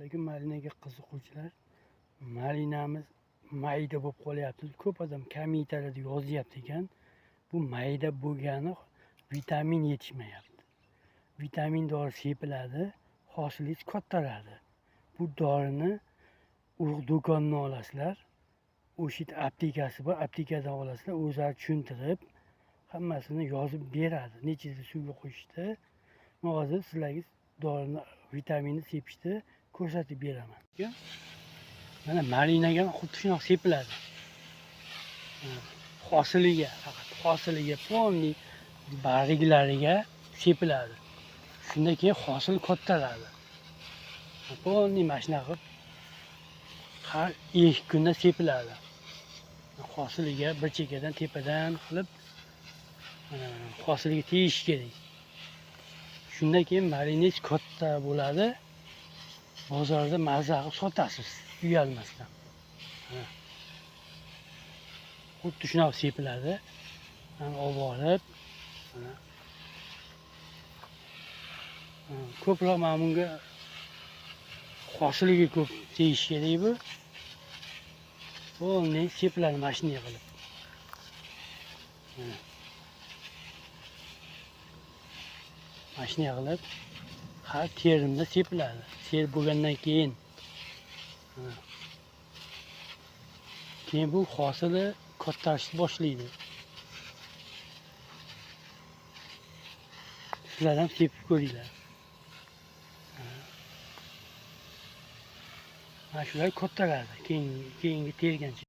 Alaykum malinaga qiziquvchilar. Malinamiz mayda bo'lib qolyapti. Ko'p odam kommentariyada yozyapti ekan. Bu mayda bo'lgani vitamin yetishmayapti. Vitamin dori sepiladi, hosilingiz kattaladi. Bu dorini urug' do'kondan olasizlar. O'sha yerda aptekasi bor, aptekadan olasizlar, o'zlari tushuntirib, hammasini yozib beradi. Nechida suvga qo'yishdi. Men hozir sizlarga dorini, vitaminni sepishni ko'rsatib beraman. Mana malinaga xuddi shunaqa sepiladi. Hosiliga, faqat hosiliga, polni barglariga sepiladi. Shundan keyin hosil kattaladi. Polni mana shunaqa qilib har 2 kunda sepiladi. Hosiliga bir chekkadan tepadan qilib hosiliga tegish kerak. Shundan keyin malinangiz katta bo'ladi. Bozorda mazza qilib sotasiz, uyalmasdan. Xuddi shunaqa sepiladi. Mana olib borib, mana ko'proq mana bunga hosiliga ko'p tegish kerak bu. Polni sepiladi mana shunday qilib. Mana shunday qilib har terimda sepiladi. Terib bo'lgandan keyin keyin bu hosili kattalashishni boshlaydi. Sizlar ham sepib ko'ringlar. Mana shular kattaladi keyingi tergancha.